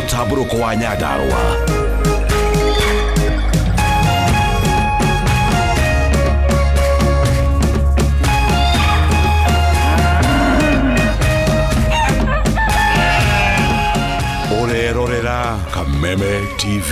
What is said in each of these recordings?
Mũtambũrũko wa Nyandarũa. Ũrerorera Kameme TV.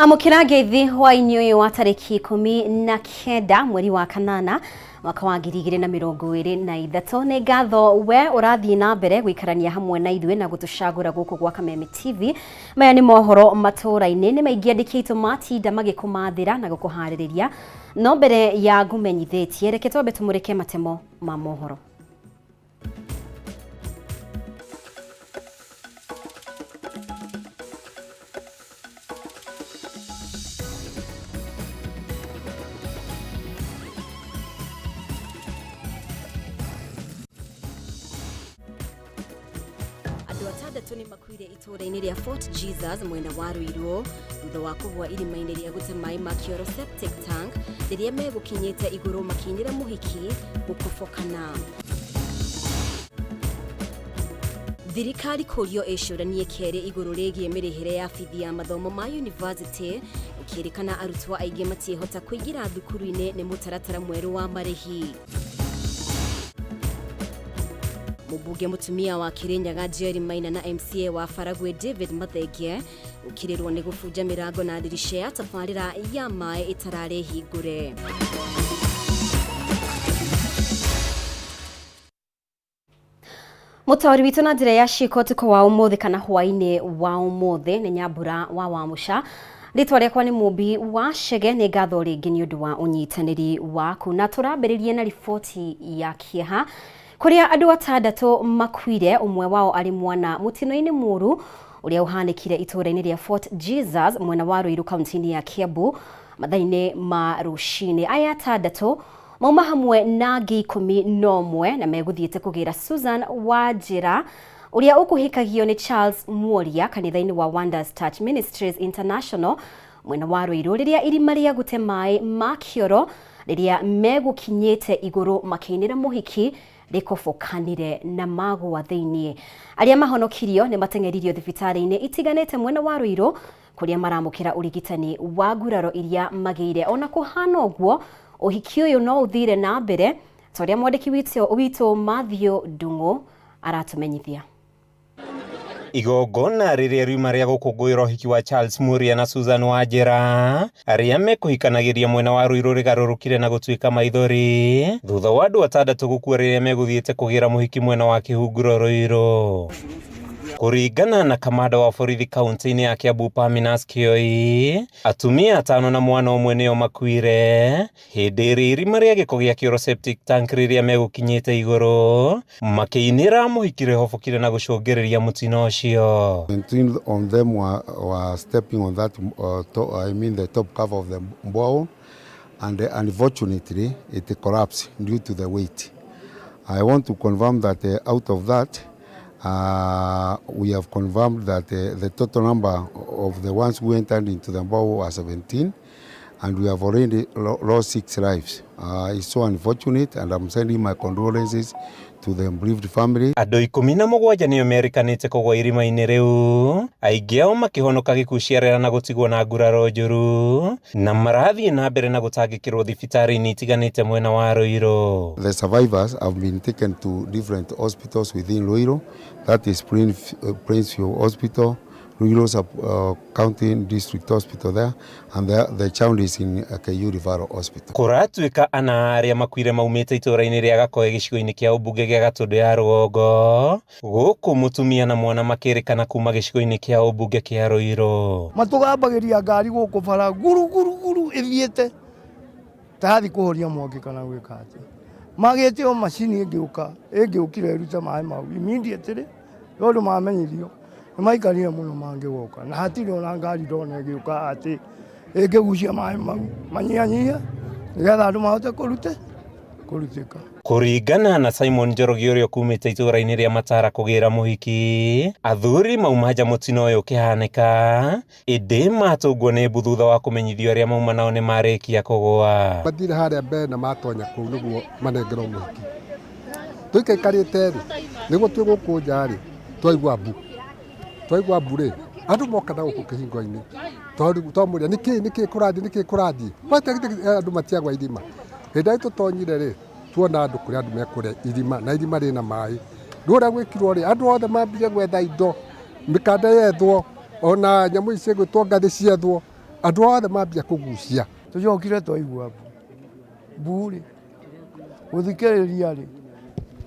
Amũkĩra ngeithi hwaĩ-inĩ ũyũ wa tarĩki 19 mweri wa kanana mwaka wa 2023. Nĩ ngatho we ũrathiĩ na mbere gũikarania hamwe na ithuĩ na gũtũcagũra gũkũ gwa Kameme TV. Maya nĩ mohoro matũũra-inĩ, nĩ maingĩ andĩkĩtwo matinda magĩkũmathĩra na gũkũharĩrĩria, no mbere ya ngũmenyithĩtie reke twambe tũmũrĩke matemo ma mohoro. Andũ atandatũ nĩ makuire itũũra-inĩ rĩa Fort Jesus mwena wa Ruiru thutha wa kũgwa irima-inĩ rĩa gũte maĩ ma kĩoro septic tank rĩrĩa megũkinyĩte igũrũ makĩinĩra mũhiki gũkobokana. Thirikari kũrio ĩcũranie kerĩ igũrũ rĩgiĩ mĩrĩhĩre ya bithi ya mathomo ma yunivasĩtĩ gũkĩrĩkana arutwo aingĩ matiĩhota kũingĩra thukuru-inĩ nĩ mũtaratara mwerũ wa marĩhi. Mũmbunge mũtumia wa Kirinyaga Jerry Maina na MCA wa Baragwi David Mathenge gũkirĩrwo nĩ gũbunja mĩrango na ndirica ya tabarĩra ya maĩ ĩtararĩ hingũre. Mũtaũri witũ na njĩra ya ciĩko ũtukũ wa ũmũthĩ kana hwaĩ-inĩ wa ũmũthĩ nĩ Nyambura wa Wamũca. Rĩtwa rĩakwa nĩ Mũmbi wa Chege, nĩ ngatho rĩngĩ nĩ ũndũ wa ũnyitanĩri waku. Na tũrambĩrĩria na riboti ya kĩeha kũrĩa andũ atandatũ makuire, ũmwe wao arĩ mwana mũtino-inĩ mũru ũrĩa ũhanĩkire itũũra-inĩ rĩa Fort Jesus mwena wa Ruiru kaunti-inĩ ya Kiambu mathaa-inĩ ma rũcinĩ. Aya atandatũ mauma hamwe na angĩ 11 na megũthiĩte kũgĩra Susan Wanjĩra ũrĩa ũkũhikagio nĩ Charles Muoria kanitha-inĩ wa Wonders Church Ministries International mwena wa Ruiru rĩrĩa irima rĩa gũte maĩ ma kĩoro rĩrĩa megũkinyĩte igũrũ makĩinĩra mũhiki rĩkobokanire na magũa thĩinĩ. Arĩa mahonokirio nĩ mateng'eririo thibitarĩ-inĩ itiganĩte mwena wa Ruiru kũrĩa maramũkĩra ũrigitani wa nguraro iria magĩire. Ona kũhana ũguo, ũhiki ũyũ no ũthire na mbere ta ũrĩa mwandĩki witũ Matthew Ndung'u aratũmenyithia. Igongona rĩrĩa riuma rĩa gũkũngũĩra ũhiki wa Charles Muria na Susan Wanjĩra arĩa mekũhikanagĩria mwena wa Ruiru rĩgarũrũkire na gũtuĩka maithori thutha wa andũ atandatũ gũkua rĩrĩa megũthiĩte kũgĩra mũhiki mwena wa Kĩhunguro Ruiru. Kũringana na kamanda wa borithi kaunti-inĩ ya Kiambu Parmenas Kioi, atumia atano na mwana ũmwe nĩo makuire hĩndĩ ĩrĩa irima rĩa gĩko gĩa kĩoro septic tank rĩrĩa megũkinyĩte igũrũ makĩinĩra mũhiki rĩhobokire na gũcũngĩrĩria mũtino ũcio. 17 of them were stepping on that, I mean the top cover of the borehole, and unfortunately it collapsed due to the weight. I want to confirm that out of that, we have confirmed that the total number of the ones who entered into the borehole were 17, and we have already lost 6 lives. It's so unfortunate, and I'm sending my condolences to the bereaved family. Andũ 17 nĩo merĩkanĩte kũgwa irima-inĩ rĩu, aingĩ ao makĩhonoka gĩkuũ ciarera na gũtigwo na nguraro njũru, na marathiĩ na mbere na gũtangĩkĩrwo thibitarĩ-inĩ itiganĩte mwena wa Ruiru. The survivors have been taken to different hospitals within Ruiru, that is Princeview Hospital, Ruiru County District Hospital there, and the child is in KU Referral Hospital. Kũratuĩka ana arĩa makuire maumĩte itũũra-inĩ rĩa Gakoe gĩcigo-inĩ kĩa ũmbunge gĩa Gatũndũ ya rũgongo, gũkũ mũtumia na mwana makĩrĩkana kuma gĩcigo-inĩ kĩa ũmbunge kĩa Ruiru. Matũgambagĩria ngari gũkũ bara guru guru guru ĩthiĩte tayathi kũhoria mwaki kana gwĩka atĩ magĩte o macini ĩngĩũka ĩngĩũkire ĩrute maĩ mau immediately, tondũ mamenyithio nĩ maikarire mũno mangĩgoka, na hatirĩ ona ngari ndona ĩgĩũka atĩ ĩngĩgucia maĩ mau manyihanyihe nĩgetha andũ mahote kũrutĩka. Kũringana na Simon Njoroge ũrĩa ũkumĩte itũũra-inĩ rĩa Matara kũgĩra mũhiki, athuri mauma nja mũtino ũyũ ũkĩhanĩka, ĩndĩ matũngwo nĩ mbu thutha wa kũmenyithio arĩa mauma nao nĩ marĩkia kũgũa. Mathire harĩa mbere na matonya kũu nĩguo manengerwo mũhiki. Tũikaikarĩte rĩ, nĩguo twĩ gũkũ nja rĩ, twaigua mbu. Twaigua mbu rĩ, andũ moka na gũkũ kĩhingo-inĩ. Twamũria nĩkĩ nĩkĩ kũrathiĩ nĩkĩ kũrathiĩ. Andũ matiagwa irima. Hĩndĩ ĩrĩa tũtonyire rĩ, tuona andũ kũrĩa andũ mekũrĩa irima na irima rĩna maĩ. Rĩu ũrĩa gwĩkirwo rĩ, andũ othe mambire gwetha indo, mĩkanda yethwo, ona nyamũ ici cigwĩtwo ngathĩ ciethwo, andũ othe mambia kũgucia. Tũcokire twaigua mbu rĩ, gũthikĩrĩria rĩ,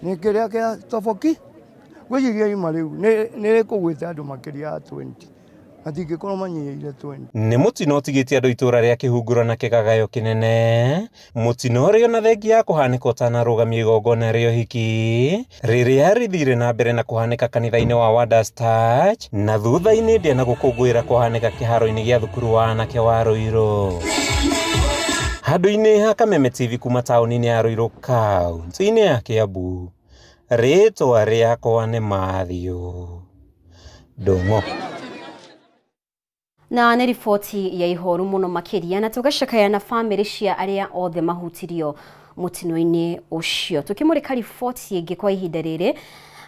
nĩ kĩrĩa kĩa toboki gwĩciria irima rĩu nĩ rĩkũgwĩte andũ makĩria ya 20, matingĩkorwo manyihĩire 20. Nĩ mũtino ũtigĩtie andũ itũũra rĩa Kĩhunguro na kĩgagayo kĩnene, mũtino ũrĩa ona thengia ya kũhanĩka ũtanarũgamia igongona rĩa ũhiki rĩrĩa rĩthire na mbere na kũhanĩka kanitha-inĩ wa Wonders Touch, na thutha-inĩ ndĩa na gũkũngũĩra kũhanĩka kĩharo-inĩ gĩa thukuru wa anake wa Ruiru. Handũ-inĩ ha Kameme TV kuma taũni-inĩ ya Ruiru kaunti-inĩ ya Kiambu, rĩtwa rĩakwa nĩ Matthew Ndung'u. Na nĩ riboti ya ihoru mũno makĩria, na tũgacakaya na bamĩrĩ cia arĩa othe mahutirio mũtino-inĩ ũcio. Tũkĩmũrĩka riboti ĩngĩ kwa ihinda rĩrĩ,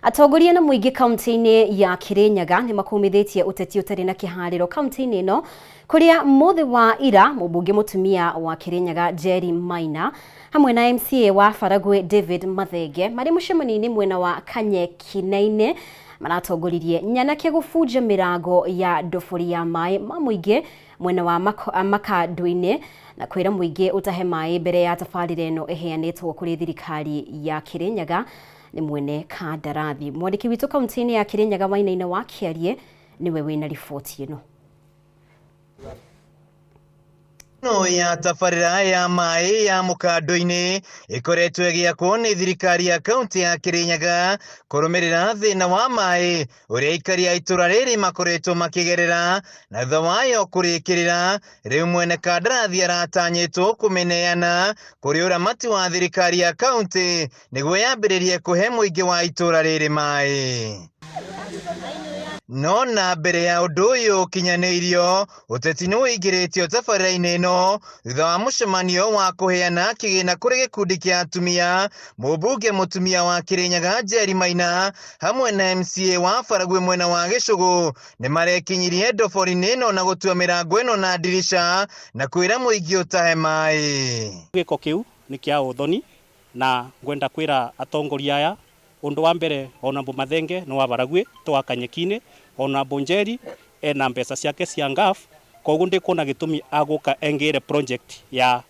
atongoria na mũingĩ kaunti-inĩ ya Kirinyaga nĩ makumithĩtie ũteti ũtarĩ na kĩharĩro kaunti-inĩ ĩno, kũrĩa mũthĩ wa ira mũmbunge mũtumia wa Kirinyaga Jerry Maina hamwe na MCA wa Baragwe David Mathenge marĩ mũcemanio-inĩ mwena wa Kanyekinainĩ maratongoririe nyanake gũbunja mĩrango ya ndobori ya maĩ ma mũingĩ mwena wa Makandũ-inĩ na kwĩra mũingĩ ũtahe maĩ mbere ya tabarĩra ĩno ĩheanĩtwo kũrĩ thirikari ya Kirinyaga nĩ mwene kandarathi. Mwandĩki witũ kaunti-inĩ ya Kirinyaga Wainaina wa Kĩarie nĩwe wĩna riboti ĩno. No ya tabarĩra ya maĩ ya mũkando-inĩ ĩkoretwo ĩgĩakwo nĩ thirikari ya kaunti ya Kirinyaga kũrũmĩrĩra thĩna wa maĩ ũrĩa aikari a itũra rĩrĩ makoretwo makĩgerera, na thutha wayo kũrĩkĩrĩra rĩu mwene kandarathi aratanyĩtwo kũmĩneana kũrĩ ũramati wa thirikari ya kaunti nĩguo yambĩrĩrie kũhe mũingĩ wa itũra rĩrĩ maĩ. No na mbere ya ũndũ ũyũ ũkinyanĩirio, ũteti nĩ ũingĩrĩtio tabarĩra-inĩ ĩno thutha wa mũcemanio wa kũheana kĩgĩna kũrĩ gĩkundi kĩa atumia. Mũmbunge mũtumia wa Kirinyaga Jerry Maina hamwe na MCA wa Baragwe mwena wa Gĩcũgũ nĩ marekinyirie ndobori-inĩ ĩno na gũtua mĩrango ĩno na ndirica na kwĩra mũingĩ ũtahe maĩ. Gĩko kĩu nĩ kĩa ũthoni na ngwenda kwĩra atongoria aya undu wa mbere ona mbu Mathenge no wa Baragwe to wa Kanyekine ona Bonjeri ena mbeca ciake cia ngaf, koguo ndikuona gĩtũmi agũka engĩre project ya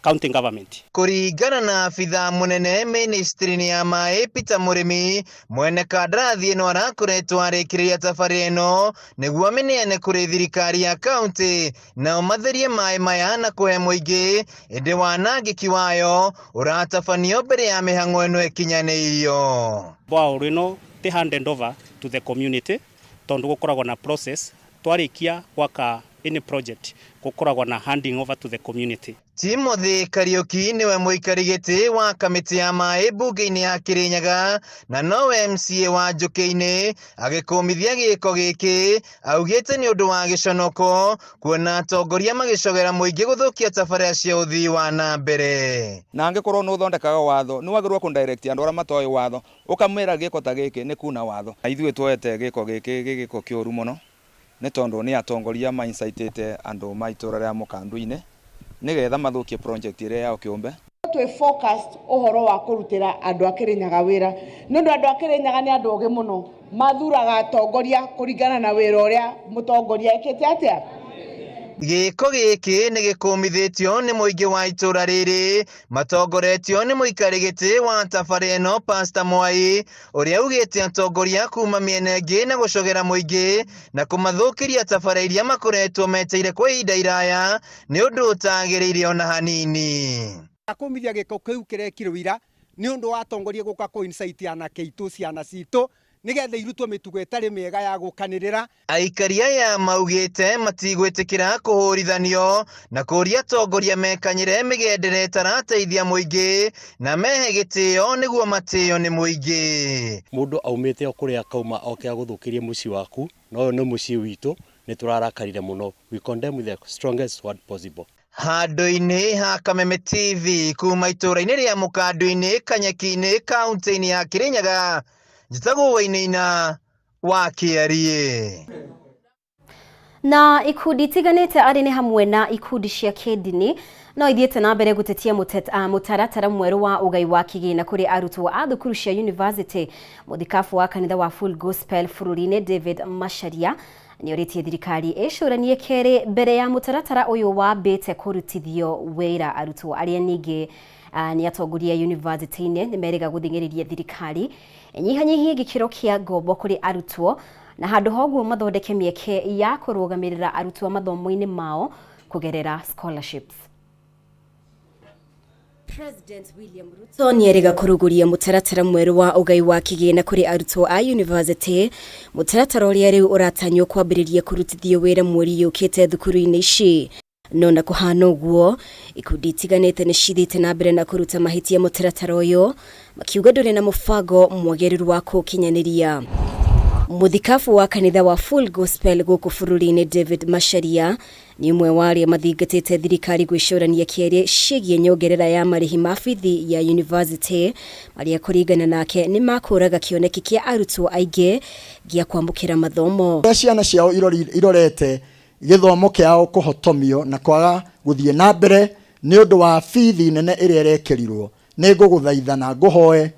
county government. Kũringana na abithaa mũnene ministry-inĩ ya maĩ Peter Mũrĩmi, mwene kandarathi ĩno arakoretwo arĩkĩrĩria tabarĩra ĩno nĩguo amĩneane kũrĩ thirikari ya kaunti nao matherie maĩ maya na kũhe mũingĩ, ĩndĩ wanangĩki wayo ũratabanio mbere ya mĩhang'o ĩno ĩkinyanĩirio. Borehole ĩno ti handed over to the community tondu gũkoragwo na process twarikia gwaka any project gũkoragwo na handing over to the community. Timothy Kariuki niwe mũikari gĩtĩ wa kamĩtĩ ya maĩ mbunge-inĩ ya Kirinyaga na nowe MCA wa Njũkĩ-inĩ agĩkũmithia gĩko gĩkĩ augĩte nĩ ũndũ wa gĩconoko kuona atongoria magĩcogera mũingĩ gũthũkia tabarĩra cia ũthii wa na mbere. Na angĩkorwo nĩ ũthondekaga watho nĩ wagĩrĩirwo kũ direct andũ arĩa matoĩ watho ũkamwĩra gĩko ta gĩkĩ nĩ kuna watho. Na ithuĩ tuoete gĩko gĩkĩ gĩ gĩko kĩũru mũno nĩ tondũ nĩ atongoria maincitĩte andũ ma itũra rĩa Mũkandu-inĩ nĩgetha mathũkie project ĩrĩa yao kĩũmbe. Twĩ focused ũhoro wa kũrutĩra andũ a Kĩrĩnyaga wĩra nĩ ũndũ andũ a Kĩrĩnyaga nĩ andũ ogĩ mũno. Mathuraga atongoria kũringana na wĩra ũrĩa mũtongoria ekĩte atĩa. Gĩko gĩkĩ nĩ gĩkũmithĩtio nĩ mũingĩ wa itũra rĩrĩ matongoretio nĩ mũikari gĩtĩ wa tabarĩra ĩno Pastor Mwai ũrĩa augĩte atongoria kuma mĩena ĩngĩ na gũcogera mũingĩ na kũmathũkĩria tabarĩra iria makoretwo meteire kwa ihinda iraya nĩ ũndũ ũtagĩrĩire ona hanini. Kũmithia gĩko kĩu kĩrekirwo ira nĩ ũndũ wa atongoria gũka kũ incite anake aitũ ciana citũ nigetha irutwo mĩtugo ĩtarĩ mĩega ya gũkanĩrĩra. Aikari aya maugĩte matigwĩtĩkĩra kũhũrithanio na kũria atongoria mekanyĩre mĩgendere ĩtarateithia mũingĩ na mehe gĩtĩo nĩguo matĩo nĩ mũingĩ. Mũndũ aumĩte o kũrĩa akauma oke agũthũkĩrie mũciĩ waku, na ũyũ nĩ mũciĩ witũ, nĩ tũrarakarire mũno. We condemn with the strongest word possible. Handũ-inĩ ha Kameme TV kuma itũra-inĩ rĩa Mũkandũ-inĩ, Kanyeki-inĩ, kaunti-inĩ ya Kirinyaga, njĩtagwo Wainaina wa Kĩariĩ. Na ikundi itiganĩte arĩ nĩ hamwe na ikundi cia kĩndini no ithiĩte na mbere gũtetia mũtaratara mwerũ wa ũgai wa kĩgĩna kũrĩ arutwo a thukuru cia university. Mũthikabu wa kanitha wa Full Gospel bũrũri-inĩ David Macharia nĩorĩtie thirikari ĩcũranie kerĩ mbere ya mũtaratara ũyũ wambĩte kũrutithio wĩra. Arutwo arĩa ningĩ nĩ atongoria university-inĩ nĩ merĩga gũthing'ĩrĩria thirikari ĩnyihanyihie gĩkĩro kĩa ngombo kũrĩ arutwo na handũ ha ũguo mathondeke mĩeke ya kũrũgamĩrĩra arutwo mathomo-inĩ mao kũgerera scholarships. President William Ruto nĩerĩga kũrũgũria mũtaratara mwerũ wa ũgai wa kĩgĩna kũrĩ arutwo a university, mũtaratara ũrĩa rĩu ũratanywo kwambĩrĩria kũrutithio wĩra mweri yũkĩte thukuru-inĩ ici. No na kũhana ũguo, ikundi itiganĩte nĩ cithiĩte na mbere na kũruta mahĩtia mũtaratara ũyũ, makiuga ndũrĩ na mũbango mwagĩrĩru wa kũũkinyanĩria. Mũthikabu wa kanitha wa Full Gospel gũkũ bũrũri-inĩ David Macharia nĩ ũmwe wa arĩa mathingatĩte thirikari gwĩcũrania kerĩ ciĩgiĩ nyongerera ya marĩhi ma bithi ya university marĩa kũringana nake nĩ makũraga kĩoneki kĩa arutwo aingĩ gĩa kwamũkĩra mathomo. Ũrĩa ciana ciao irorete gĩthomo kĩao kũhotomio na kwaga gũthiĩ na mbere nĩ ũndũ wa bithi nene ĩrĩa ĩrekĩrirwo, nĩ ngũgũthaitha na ngũhoe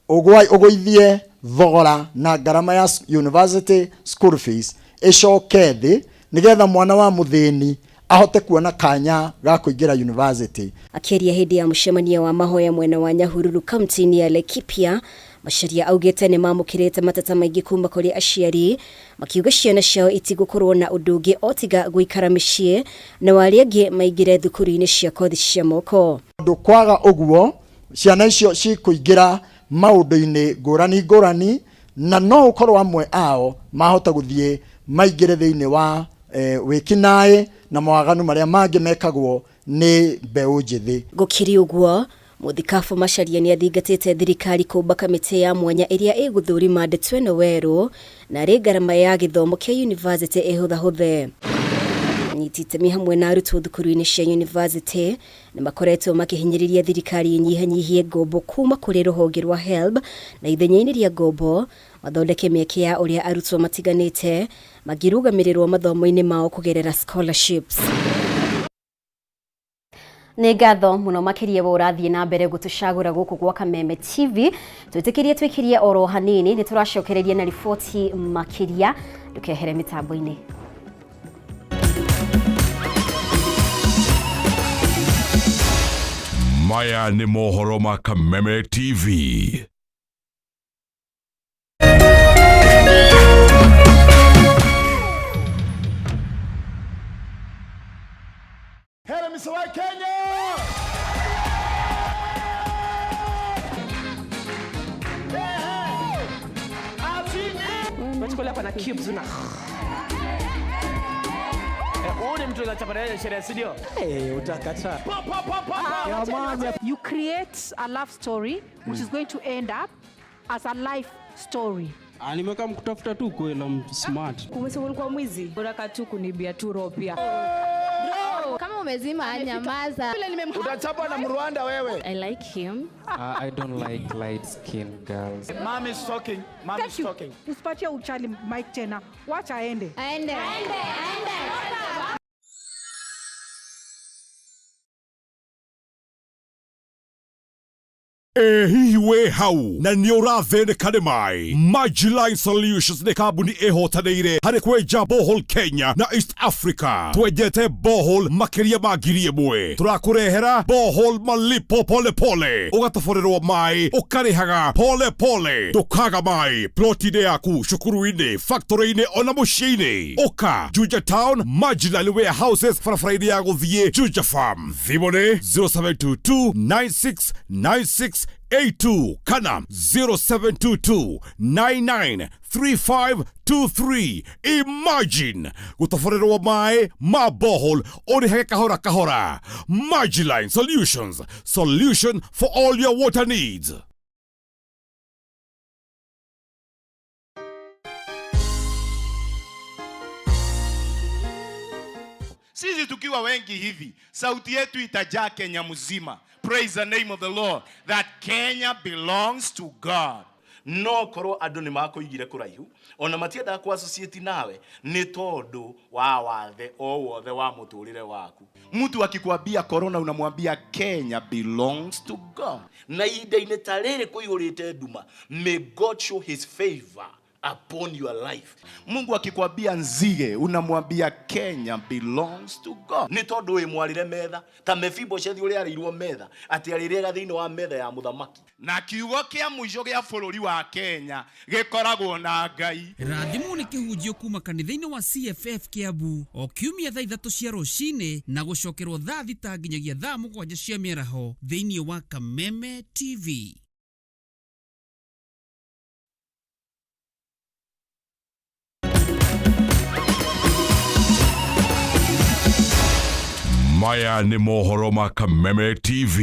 ũgũithie thogora na ngarama ya university school fees ĩcoke thĩ nĩgetha mwana wa mũthĩni ahote kuona kanya ga kũingĩra university. Akĩaria hĩndĩ ya mũcemanio wa mahoya mwena wa Nyahururu kaunti-inĩ ya Laikipia, Macharia augĩte nĩ mamũkĩrĩte mateta maingĩ kuma kũrĩ aciari makiuga ciana ciao itigũkorwo na ũndũ ũngĩ o tiga gũikara mĩciĩ na arĩa angĩ maingĩre thukuru-inĩ cia kothi cia moko. Ũndũ kwaga ũguo ciana icio cikũingĩra maũndũ-inĩ ngũrani ngũrani na no ũkorwo amwe ao mahota gũthiĩ maingĩre thĩinĩ wa wĩkinaĩ na mawaganu marĩa mangĩ mekagwo nĩ mbeũ njĩthĩ. Gũkĩrĩ ũguo, Mũthikabu Macharia nĩ athingatĩte thirikari kũmba kamĩtĩ ya mwanya ĩrĩa ĩgũthũrima ndeto ĩno werũ na arĩ ngarama ya gĩthomo kĩa university ĩhũthahũthe. Anyiti itemi hamwe na arutwo thukuru-inĩ cia university nĩ makoretwo makĩhinyĩrĩria thirikari ĩnyihanyihie ngombo kuma kũrĩ rũhonge rwa HELB na ithenya-inĩ rĩa ngombo mathondeke mĩeke ya ũrĩa arutwo matiganĩte mangĩrũgamĩrĩrwo mathomo-inĩ mao kũgerera scholarships. Nĩ ngatho mũno makĩria we ũrathiĩ na mbere gũtũcagũra gũkũ gwa Kameme TV. Twĩtĩkĩrie twĩkĩrie oro hanini, nĩ tũracokereria na riboti makĩria, ndũkehere mĩtambo-inĩ. Maya nĩ mohoro ma Kameme TV. You create a love story which is going to end up as a life story. Nimeka mkutafuta tu kweli, I'm smart. Kumesema ulikuwa mwizi. Unataka tu kunibia tu roho pia. Kama umezima nyamaza. Utachapwa na Mrwanda wewe. I like him. I don't like light skin girls. Mom is talking. Mom is talking. Usipatie uchali mic tena. Wacha aende. Aende. Aende. Aende. Ĩ hihi wĩ hau na nĩ ũrathĩnĩka nĩ maĩ? Majiline Solutions nĩ kambuni ĩhotanĩire harĩ kwenja borehole Kenya na East Africa. Twenjete borehole makĩria ma 1000. Tũrakũrehera borehole malipo pole pole, ũgatoborerwo maĩ ũkarĩhaga pole pole, ndũkaga maĩ ploti-inĩ yaku, cukuru-inĩ, factory-inĩ ona mũciĩ-inĩ. Ũka Juja Town, Majiline Warehouses, barabara-inĩ ya gũthiĩ Juja Farm. Thimũ nĩ 0722 96 96 82 kana 0722 99 3523. Imagine gũtoborerwo maĩ ma borehole ũrĩhage kahora kahora. Majiline Solutions, solution for all your water needs. Sisi tukiwa wengi hivi, sauti yetu itajaa Kenya mzima. Praise the name of the Lord that Kenya belongs to God. No korwo andũ nĩ makũigire kũraihu ona matiendaga kũ associate nawe nĩ tondũ wa wathe o wothe wa mũtũrĩre waku. Mtu akikwambia corona unamwambia Kenya belongs to God. Na ihinda-inĩ ta rĩrĩ kũihũrĩte nduma, may God show his favor upon your life. Mungu akikwambia nzige unamwambia Kenya belongs to God. Nĩ tondũ wĩ mwarĩre metha ta Mefiboshethi ũrĩa arĩirwo metha atĩ arĩrĩaga thĩinĩ wa metha ya mũthamaki. Na kiugo kĩa mũico gĩa bũrũri wa Kenya gĩkoragwo na Ngai. Rathimwo nĩ kĩhunjio kuma kanitha-inĩ wa CFF Kiambu o kiumia thaa 3 cia rũcinĩ na gũcokerwo thaa 6 nginyagia thaa 7 cia mĩaraho thĩinĩ wa Kameme TV. Maya nĩ mohoro ma Kameme TV.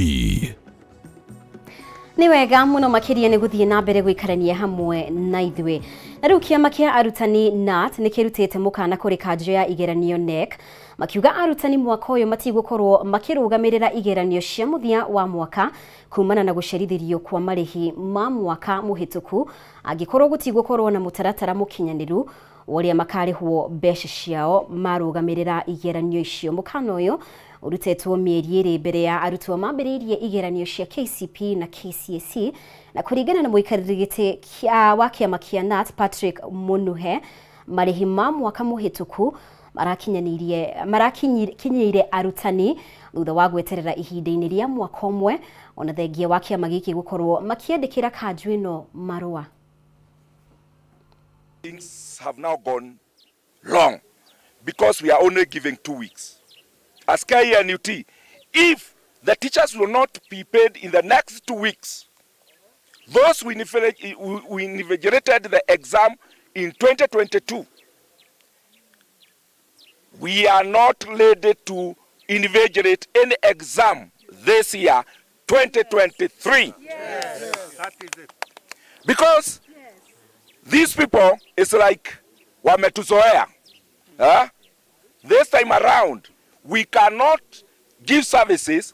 Nĩ wega mũno makĩria nĩ gũthiĩ na mbere gũikarania hamwe na ithuĩ. Na rĩu kĩama kĩa arutani KNUT nĩ kĩrutĩte mũkana kũrĩ kanjũ ya igeranio KNEC, makiuga arutani mwaka ũyũ matigũkorwo makĩrũgamĩrĩra igeranio cia mũthia wa mwaka kumana na gũcerithĩrio kwa marĩhi ma mwaka mũhĩtũku angĩkorwo gũtigũkorwo na mũtaratara mũkinyanĩru ũrĩa makarĩhwo mbeca ciao marũgamĩrĩra igeranio icio. Mũkana ũyũ ũrutĩtwo mĩeri 2 mbere ya arutwo mambĩrĩirie igeranio cia KCP na KCSE, na kũringana na mũikarĩri gĩtĩ wa kĩama kĩa KNUT Patrick Munuhe, marĩhi ma mwaka mũhĩtũku marakinyĩire arutani thutha wa gweterera ihinda-inĩ rĩa mwaka ũmwe, ona thengia wa kĩama gĩkĩ gũkorwo makĩandĩkĩra kanjũ ĩno marũa. Things have now gone long because we are only giving 2 weeks. As KNUT, if the teachers will not be paid in the next 2 weeks, those who invigilated the exam in 2022, we are not ready to invigilate any exam this year, 2023. Yes. That is it. Because these people, it's like wametuzoea. Huh? This time around, we cannot give services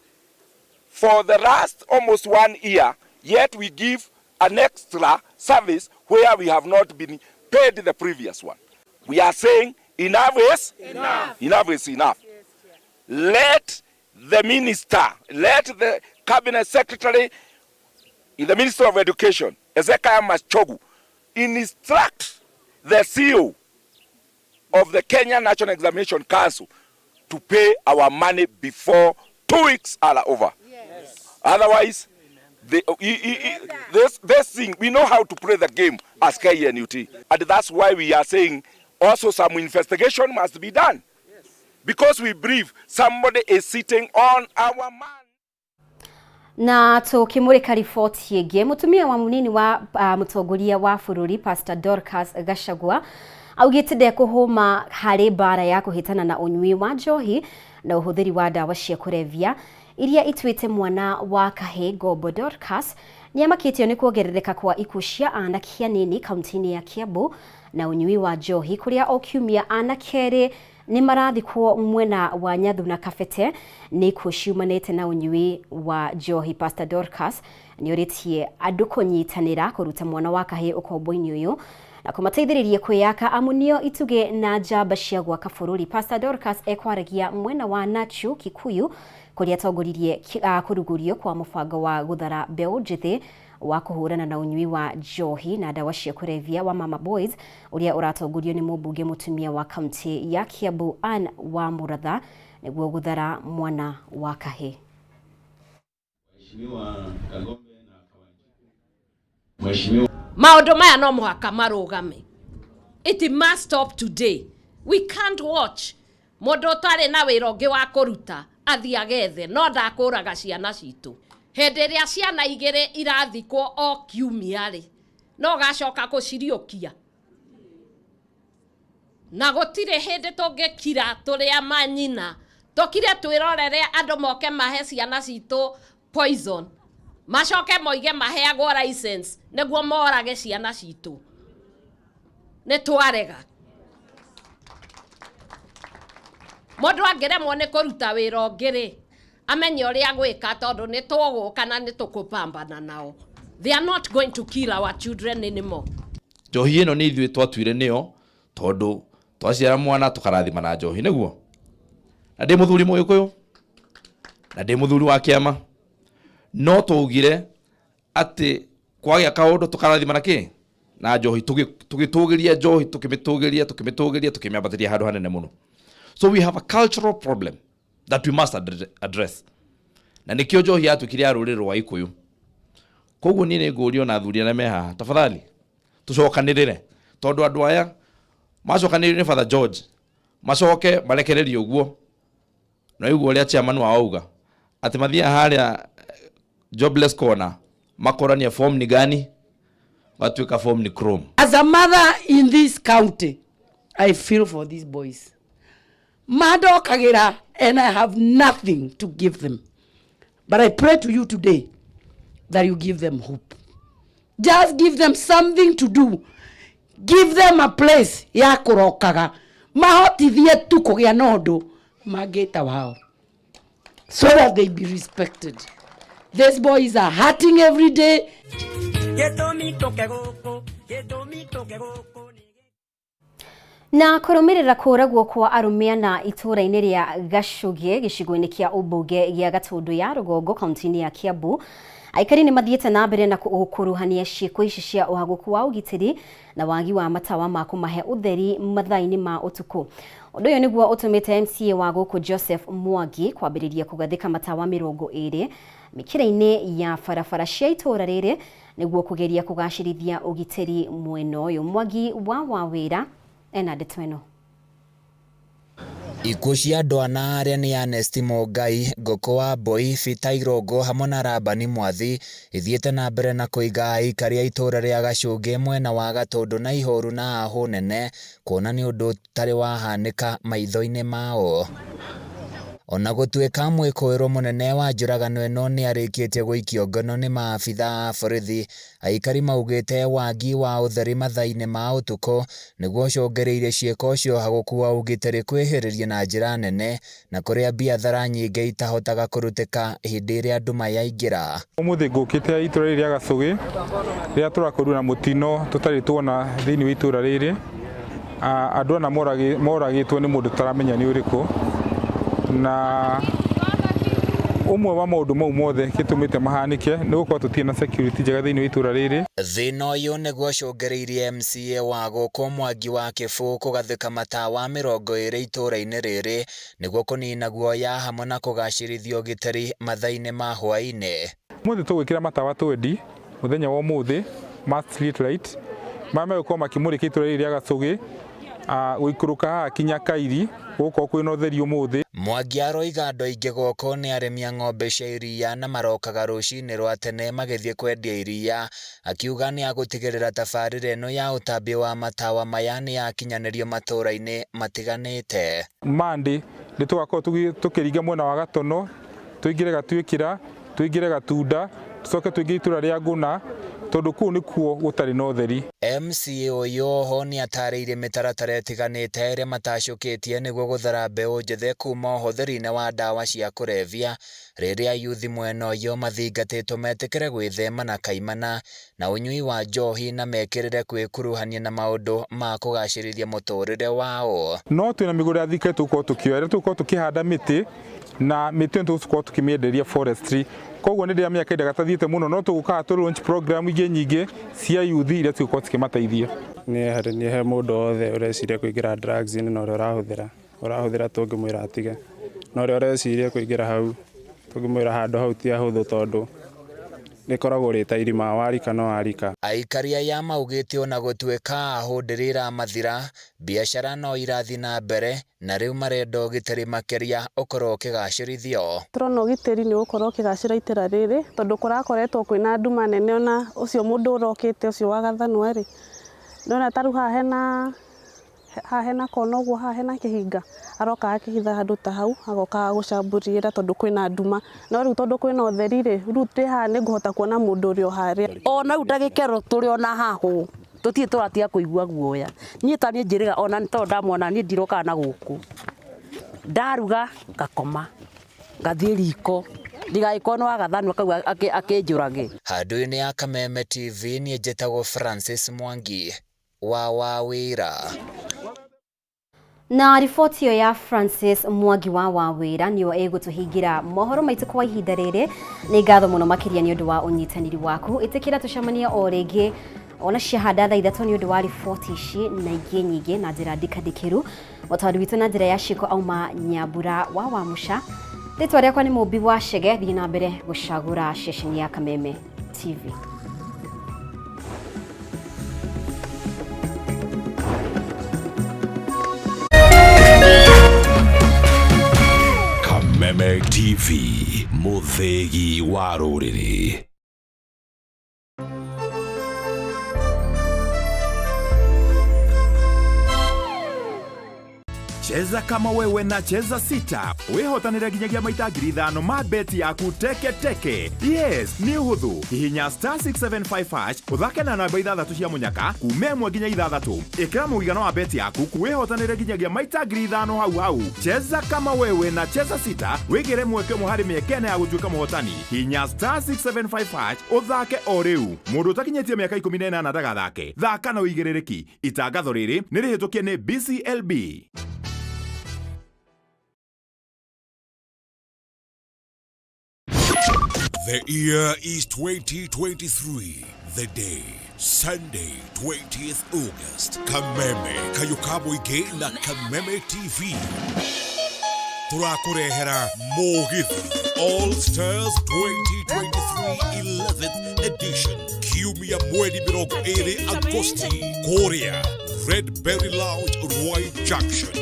for the last almost 1 year, yet we give an extra service where we have not been paid the previous one. We are saying enough is enough. Enough is enough. Yes, yeah. Let the minister, let the cabinet secretary in the Ministry of Education, Ezekiel Machogu, instruct the CEO of the Kenya National Examination Council to pay our money before 2 weeks are over. Yes. Otherwise, this thing, we know how to play the game as KNUT. And that's why we are saying also some investigation must be done. Yes. Because we believe somebody is sitting on our money. Na tukimurika riboti ĩngĩ, mũtumia wa mũnini wa mũtongoria wa bũrũri Pastor Dorcas Gachagua augĩte ndekũhũma harĩ mbara ya kũhĩtana na ũnyui wa njohi na ũhũthĩri wa ndawa cia kũrebia iria ituĩte mwana wa kahĩ ngombo. Dorcas nĩamakĩtio nĩ kuongerereka kwa ikuũ cia anake anini kaunti-inĩ ya Kiambu na ũnyui wa njohi kũrĩa o kiumia anake erĩ nĩ marathikwo mwena wa Nyathu na Kabete nĩ ikuũ ciumanĩte na ũnyui wa njohi. Pastor Dorcas nĩ orĩtie andũ kũnyitanĩra kũruta mwana wa kahĩ ũkombo-inĩ ũyũ Na kũmateithĩrĩria kwĩyaka amu nĩo itugĩ na njamba cia gwaka bũrũri. Pastor Dorcas ekwaragia mwena wa Nachu Kikuyu kũrĩa atongoririe kũrugũrio kwa mũbango wa gũthara mbeũ njĩthĩ wa kũhũrana na ũnyui wa njohi na ndawa cia kũrebia wa Mama Boys ũrĩa ũratongorio nĩ mũmbunge mũtumia wa kaunti ya Kiambu Anne wa Muratha nĩguo gũthara mwana wa kahĩĩ. Maũndũ maya no mũhaka marũgame. It must stop today. We can't watch mũndũ ũtarĩ na wĩra ũngĩ wa kũruta athiĩ agethe no ndakũraga ciana citũ. Hĩndĩ ĩrĩa ciana igĩrĩ irathikwo o kiumia rĩ, no ũgacoka kũciriũkia? Na gũtirĩ hĩndĩ tũngĩkira tũrĩ a manyina tũkire twĩrorere andũ moke mahe ciana citũ poison macoke moige maheagwo license nĩguo morage ciana citũ. Nĩ twarega. Mũndũ angĩremwo nĩ kũruta wĩra ũngĩ rĩ, amenye ũrĩa agwĩka tondũ nĩ tũgũka na nĩ tũkũpambana nao. They are not going to kill our children anymore. Njohi ĩno nĩ ithuĩ twatuire nĩyo tondũ twaciara mwana tũkarathima na njohi nĩguo. Na ndĩ mũthuri mũgĩkũyũ na ndĩ mũthuri wa kĩama, no twaugire atĩ kwagĩa kaũndũ tũkarathima na kĩ na njohi, tũgĩtũgĩria njohi, tũkĩmĩtũgĩria, tũkĩmĩtũgĩria, tũkĩmĩambatĩria handũ hanene mũno. So we have a cultural problem that we must address, na nĩkĩo njohi yatuĩkire ya rũrĩrĩ rwa Gĩkũyũ. Koguo niĩ nĩ ngũria ona athuri arĩa me haha, tafadhali tũcokanĩrĩre, tondũ andũ aya macokanĩrĩire nĩ Father George macoke marekererio ũguo. Na ũguo ũrĩa chairman wao auga atĩ mathiaga harĩa jobless corner makorania form ni gani, gatuĩka form ni chrome. As a mother in this county, I feel for these boys. Mandokagĩra and I have nothing to give them. But I pray to you today that you give them hope. Just give them something to do. Give them a place ya kũrokaga. Mahotithie tu kũgĩa na ũndũ mangĩta wao. So that they be respected. These boys are hurting every day. Na kũrũmĩrĩra kũragwo kwa arũme ana itũũra-inĩ rĩa Gacũgĩ gĩcigo-inĩ kĩa ũmbunge gĩa Gatũndũ ya Rũgongo kaunti-inĩ ya Kiambu, aikari nĩ mathiĩte na mbere na gũkuruhania ciĩko ici cia ũhagũku wa ũgitĩri na wagi wa matawa ma kũmahe ũtheri mathaa-inĩ ma ũtukũ. Ũndũ ũyũ nĩguo ũtũmĩte MCA wa gũkũ Joseph Mwangi kwambĩrĩria kũgathĩka matawa 20 mĩkĩra-inĩ ya barabara cia itũũra rĩrĩ nĩguo kũgeria kũgacĩrithia ũgitĩri mwena ũyũ. Mwangi wa Wawĩra ena ndeto ĩno. Ikuũ cia andũ ana arĩa nĩ Ernest Mũngai, Ngũkũ wa Mbũi, Peter Irũngũ hamwe na Rabani Mwathi ithiĩte na mbere na kũiga aikari a itũũra rĩa Gacũngĩ mwena wa Gatũndũ na ihoru na hahũ nene kuona nĩ ũndũ ũtarĩ wahanĩka maitho-inĩ mao. Ona gũtuĩka mwĩkũĩrwo mũnene wa njũragano ĩno nĩ arĩkĩtie gũikio ngono nĩ maabitha a borithi, aikari maugĩte wagi wa ũtheri mathaa-inĩ ma ũtukũ nĩguo ũcũngĩrĩirie ciĩko cia ũhagũku wa ũgitĩri kwĩhĩrĩria na njĩra nene na kũrĩa biathara nyingĩ itahotaga kũrutĩka hĩndĩ ĩrĩa nduma yaingĩra. Ũmũthĩ ngũkĩte itũra rĩrĩ rĩa Gacũgĩ rĩrĩa tũrakorirwo na mũtino tũtarĩ tuona thĩinĩ wa itũra rĩrĩ. Andũ ana moragĩtwo nĩ mũndũ tũtaramenya nĩ ũrĩkũ, na ũmwe wa maũndũ mau mothe gĩtũmĩte mahanĩke nĩ gũkorwo tũtirĩ na security njega thĩinĩ wa itũra rĩrĩ. Thĩna ũyũ nĩguo ũcũngĩrĩirie MCA wa gũkũ Mwangi wa Kĩbũ kũgathĩka matawa 20 itũra-inĩ rĩrĩ nĩguo kũnina guoya hamwe na kũgacĩrithia ũgitĩri mathaa-inĩ ma hwaĩ-inĩ. Ũmũthĩ tũgwĩkĩra matawa twendi mũthenya wa ũmũthĩ ma street light marĩa megũkorwo makĩmũrĩka itũra rĩrĩ rĩa Gacũgĩ, gũikũrũka haha kinya Kairi gũgũkorwo kwĩna ũtheri ũmũthĩ. Mwangi aroiga andũ aingĩ gũkũ nĩ arĩmi a ng'ombe cia iria na marokaga rũcinĩ rwa tene magĩthiĩ kwendia iria, akiuga nĩ agũtigĩrĩra tabarĩra ĩno ya ũtambia wa matawa maya nĩ yakinyanĩrio matũũra-inĩ matiganĩte. Monday nĩ tũgakorwo tũkĩringa mwena wa Gatono, tũingĩre Gatuĩkĩra, tũingĩre Gatunda, tũcoke tũingĩre itũra rĩa Ngũna, Tondu kuu nikuo gutari na utheri. MCA ũyũ oho nĩatarĩirie mĩtaratara ĩtiganĩte ĩrĩa matacũkĩtie nĩguo gũthara mbeũ njĩthĩ kuma ũhũthĩri-inĩ wa ndawa cia kũrebia rĩrĩa yuthi mwena ũyũ mathingatĩtwo metĩkĩre gwĩthema na kaimana na ũnyui wa njohi na mekĩrĩre kwĩkuruhania na maũndũ ma kũgacĩrithia mũtũrĩre wao. No twĩna mĩgũnda ya thirikari tũgũkorwo tũkĩoya ĩrĩa tũgũkorwo tũkĩhanda mĩtĩ na mĩtĩ ĩno tũgũkorwo tũkĩmĩenderia forestry. Koguo nĩ ndĩra mĩaka ĩrĩa gatathiĩte mũno no tũgũkaga tũ launch program ingĩ nyingĩ cia yuthi iria cigũkorwo cikĩmateithia. Niĩ he mũndũ wothe ũreciria kũingĩra drugs-inĩ na ũrĩa ũrahũthĩra tũngĩmwĩra atige, na ũrĩa ũreciria kũingĩra hau tũngĩmwĩra handũ hau ti hahũthũ tondũ rĩkoragwo rĩ ta irima warika no warika. Aikari aya maugĩte ona gũtuĩka ahũ ndĩrĩramathira, biacara no irathiĩ na mbere na rĩu marenda ũgitĩri makĩria ũkorwo ũkĩgacĩrithio. Tũrona ũgitĩri nĩ ũgũkorwo ũkĩgacĩra itũra rĩrĩ tondũ kũrakoretwo kwĩna nduma nene ona ũcio mũndũ ũrokĩte ũcio wa Gathanwa rĩ, nĩwona ta rĩu haha hena kona ũguo haha hena kĩhinga aroka akĩhitha handũ ta hau agoka gũcambũrĩra tondũ kwĩna nduma, no rĩu tondũ kwĩna ũtheri rĩ, rĩu twĩ haha nĩngũhota kuona mũndũ ũrĩa o harĩa. Ona rĩu ndagĩka ĩno tũrĩ ona hahũ tũtirĩ tũratiga kũigua guoya. Niĩ ta niĩ njĩrĩga ona nĩ tondũ ndamwona niĩ ndirokaga na gũkũ, ndaruga ngakoma ngathiĩ riko ndigagĩkorwo nĩ wa Gathanwa kau akĩnjũrage. Handũ-inĩ ya Kameme TV niĩ njĩtagwo Francis Mwangi wa Wawĩra. Na riboti ĩyo ya Francis Mwangi wa Wawĩra nĩyo ĩgũtũhingĩra mohoro maitũ kwa ihinda rĩrĩ. Nĩ ngatho mũno makĩria nĩ ũndũ wa ũnyitanĩri waku. Ĩtĩkĩra tũcemanie o rĩngĩ ona ciahanda thaa 3 nĩ ũndũ wa riboti ici na ingĩ nyingĩ na njĩra ndikandĩkĩru. Mũtwari witũ na njĩra ya ciĩko auma Nyambura wa Wamuca. Rĩtwa rĩakwa nĩ Mũmbi wa Chege. Thiĩ na mbere gũcagũra ceceni ya Kameme TV. Kameme TV, mũthĩgi wa rũrĩrĩ. Cheza kama wewe na Cheza 6 wihotanire nginyagia maita 5,000 ma beti yaku teke teke. Yes, nĩ ũhũthũ. Hihinya star 675 hash ũthake na namba 6 cia mũnyaka kuma 1 nginya 6. Ĩkĩra mũigana wa beti yaku wihotanire nginyagia maita 5,000 hau hau. Cheza kama wewe na Cheza 6 wĩgĩre mweke ũmwe harĩ mĩeke ĩna ya gũtuĩka mũhotani. Hihinya star 675 hash ũthake o rĩu. Mũndũ ũtakinyĩtie mĩaka 18 ndagathake. Thaka na ũigĩrĩrĩki. Itangatho rĩrĩ nĩ rĩhĩtũkie nĩ BCLB. The year is 2023. The day, Sunday, 20th August. Kameme, Kayukaboige na Kameme TV. Turakurehera Mugithi All Stars 2023 11th edition. Kiumia mweri 20 Agosti. Korea, Red Berry Lounge, Roy Junction.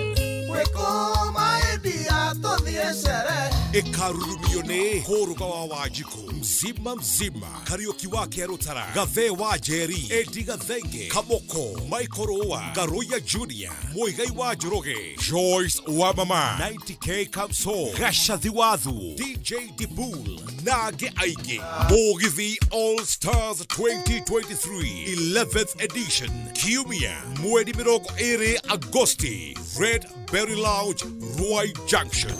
Ikarurumio nĩ Kũrũga wa Wanjikũ, Mzima Mzima, Kariũki wa Kĩarũtara, Gathee wa Njeri, Edi Gathenge, Kamoko, Michael Rũa, Ngaruiya Junior, Muigai wa Njoroge, Joyce wa Mama, 90K Kamso, Gacathi Wathu, DJ Dibul, na angĩ aingĩ. Mũgithi All Stars 2023 11th edition, Kiumia mweri 20 Agosti, Red Berry Lounge, Ruai Junction.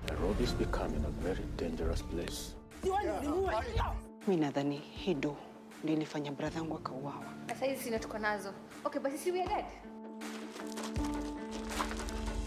Nairobi is becoming a very dangerous place. Mimi nadhani hido ndio ilifanya brother yangu akauawa. Sasa hizi sina tuko nazo. Okay, basi si we are dead.